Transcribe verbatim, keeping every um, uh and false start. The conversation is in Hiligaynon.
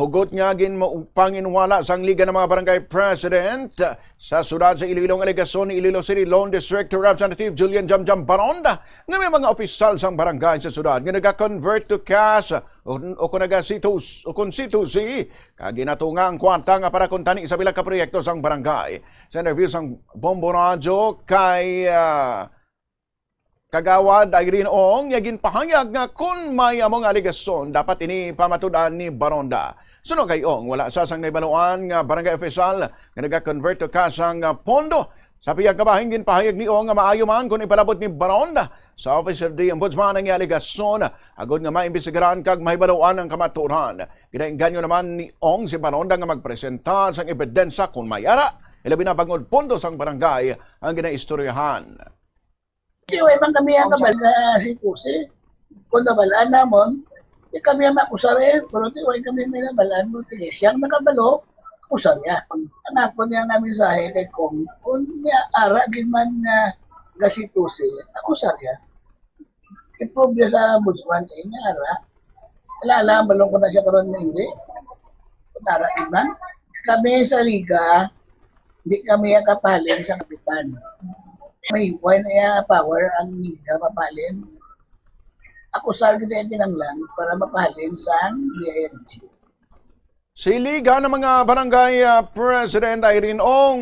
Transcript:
Hugot nga ginpanginwala sang Liga ng mga Barangay President sa siyudad sa Iloilo ang alegasyon ni Iloilo City Lone District Representative Julian Jamjam Baronda nga may mga opisyal sang barangay sa siyudad nga naga-convert to cash o, o kung naga-C two C, o kung C two C, kag ginatunga ang kwarta nga para kuntani sa pila ka proyekto sang barangay. Sa interview sang Bombo Radyo kay, ah, Kagawad Irene Ong, nga ginpahayag nga kon may amo nga alegasyon, dapat ini pamatud-an ni Baronda. Suno kay Ong, wala sa sang nahibaluan nga barangay official nga naga-convert to cash ang, ah, pondo. Sa pihak nga bahin, ginpahayag ni Ong nga maayo man kon ipalabot ni Baronda sa Office of the Ombudsman ang alegasyon, agod nga maimbestigaran kag mahibaluan ang kamatuoran. Ginaengganyo naman ni Ong si Baronda nga magpresenta sang ebidensya kon may ara, ilabi na bangod pondo sang barangay ang ginaistoryahan. Di, way man kami ang kabal nga si Tusi. Kung nabalaan namon, di kami ang makusar eh. Pero di, way kami may nabalaan mo. Di, siyang nakabalo, akusar niya. Ang ako niya nga mensahe kay Kong, kung niya ara gid man nga gasitusi, akusar niya. I-prove niya sa ombudsman kay niya ara. Wala lang, balong ko na siya karon nga hindi. Kung ara gid man. Kami sa liga, di kami ang kapahalin sa kapitan. May, way na iya power ang liga mapahalin. Akusar gid ang kinahanglan para mapahalin sa D I L G. Si Liga ng mga Barangay, ah, President Irene Ong.